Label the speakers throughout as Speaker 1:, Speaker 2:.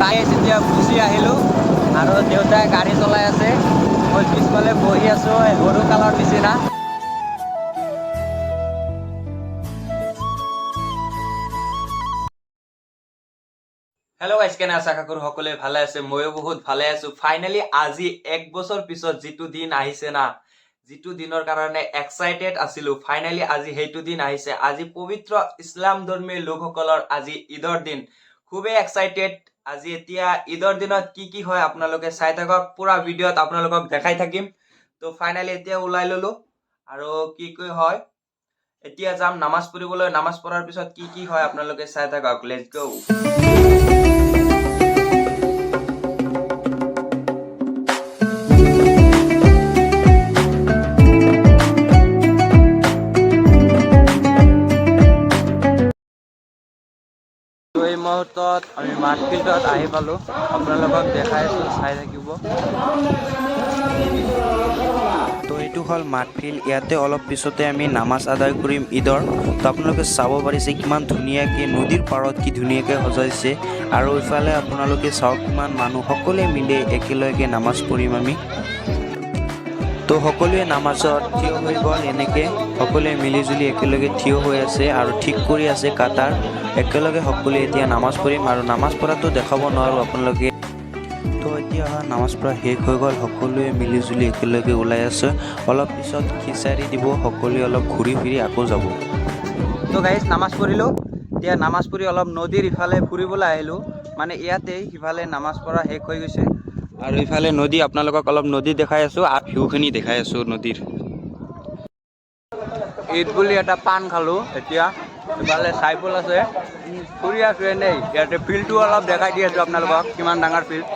Speaker 1: Guys, এতিয়া গুচি আহিলোঁ আৰু দেউতাই গাড়ী চলাই আছে, মই পিছফালে বহি আছোঁ সৰু কালৰ নিচিনা। হেল্ল' গাইজ, কেনে আছে? আশা কৰোঁ সকলোৱে ভালে আছে। ময়ো বহুত ভালে আছো। ফাইনেলি আজি এক বছৰ পিছত যিটো দিন আহিছে না, যিটো দিনৰ কাৰণে এক্সাইটেড আছিলো, ফাইনেলি আজি সেইটো দিন আহিছে। আজি পবিত্ৰ ইছলাম ধৰ্মী লোকসকলৰ আজি ঈদৰ দিন। খুবেই এক্সাইটেড আজি। এতিয়া ঈদৰ দিনত কি কি হয় আপোনালোকে চাই থাকক পুৰা ভিডিঅ'ত, আপোনালোকক দেখাই থাকিম। তো ফাইনেলি এতিয়া ওলাই ললো আৰু কি কি হয়, এতিয়া যাম নামাজ পঢ়িবলৈ। নামাজ পঢ়াৰ পিছত কি কি হয় আপোনালোকে চাই থাকক। Let's go. তো এই মুহূৰ্তত আমি মাঠ ফিল্ডত আহি পালোঁ। আপোনালোকক দেখাই আছোঁ, চাই থাকিব।
Speaker 2: তো এইটো হ'ল মাঠ ফিল্ড। ইয়াতে অলপ পিছতে আমি নামাজ আদায় কৰিম ঈদৰ। তো আপোনালোকে চাব পাৰিছে কিমান ধুনীয়াকৈ নদীৰ পাৰত কি ধুনীয়াকৈ সজাইছে। আৰু ইফালে আপোনালোকে চাওক কিমান মানুহ, সকলোৱে মিলি একেলগে নামাজ পঢ়িম আমি। তো সকলোৱে নামাজত থিয় হৈ গ'ল। এনেকৈ সকলোৱে মিলি জুলি একেলগে থিয় হৈ আছে আৰু ঠিক কৰি আছে কাটাৰ। একেলগে সকলোৱে এতিয়া নামাজ পঢ়িম আৰু নামাজ পঢ়াটো দেখাব নোৱাৰোঁ আপোনালোকে। তো এতিয়া নামাজ পঢ়া শেষ হৈ গ'ল। সকলোৱে মিলি জুলি একেলগে ওলাই আছে। অলপ পিছত খিচাৰি দিব, সকলোৱে অলপ ঘূৰি ফিৰি আকৌ যাব।
Speaker 1: তো গাইজ, নামাজ পঢ়িলোঁ। এতিয়া নামাজ পঢ়ি অলপ নদীৰ ইফালে ফুৰিবলৈ আহিলোঁ। মানে ইয়াতে সিফালে নামাজ পঢ়া শেষ হৈ গৈছে আৰু ইফালে নদী। আপোনালোকক অলপ নদী দেখাই আছোঁ আৰু ভিউখিনি দেখাই আছোঁ নদীৰ। ঈদ বুলি এটা পাণ খালোঁ। এতিয়া ইফালে চাইকেল আছে, ফুৰি আছোঁ এনেই। ইয়াতে ফিল্ডটো অলপ দেখাই দি আছোঁ আপোনালোকক, কিমান ডাঙৰ ফিল্ড।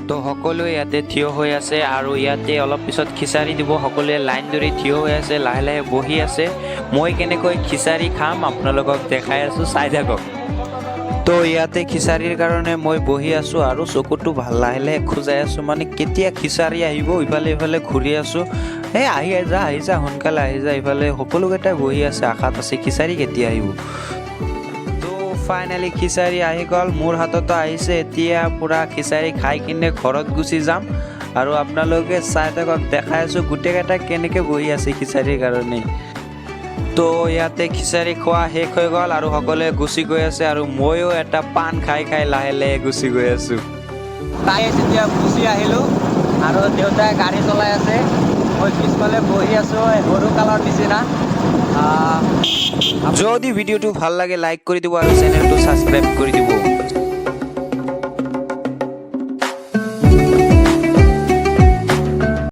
Speaker 2: তো সকলোৱে ইয়াতে থিয় হৈ আছে আৰু ইয়াতে অলপ পিছত খিচাৰি দিব। সকলোৱে লাইন ধৰি থিয় হৈ আছে, লাহে লাহে বহি আছে। মই কেনেকৈ খিচাৰি খাম আপোনালোকক দেখাই আছোঁ, চাই থাকক। তো ইয়াতে খিচাৰিৰ কাৰণে মই বহি আছোঁ আৰু চকুটো ভাল লাহে লাহে খোজাই আছোঁ, মানে কেতিয়া খিচাৰি আহিব। ইফালে ইফালে ঘূৰি আছোঁ। এই আহি যা, আহি যা, সোনকালে আহি যা। ইফালে সকলোকেইটাই বহি আছে, আশাত আছে খিচাৰি কেতিয়া আহিব। তো ফাইনেলি খিচাৰি আহি গ'ল, মোৰ হাততো আহিছে। এতিয়া পূৰা খিচাৰি খাই কিনে ঘৰত গুচি যাম আৰু আপোনালোকে চাই থাকক, দেখাই আছোঁ গোটেইকেইটা কেনেকৈ বহি আছে খিচাৰিৰ কাৰণে। তো ইয়াতে খিচাৰি খোৱা শেষ হৈ গ'ল আৰু সকলোৱে গুচি গৈ আছে আৰু ময়ো এটা পাণ খাই খাই লাহে লাহে গুচি গৈ আছোঁ।
Speaker 1: গাইজ, এতিয়া গুচি আহিলোঁ আৰু দেউতাই গাড়ী চলাই আছে, মই পিছফালে বহি আছোঁ সৰু কালৰ নিচিনা।
Speaker 2: যদি ভিডিঅ'টো ভাল লাগে, লাইক কৰি দিব আৰু চেনেলটো ছাবস্ক্ৰাইব কৰি দিব।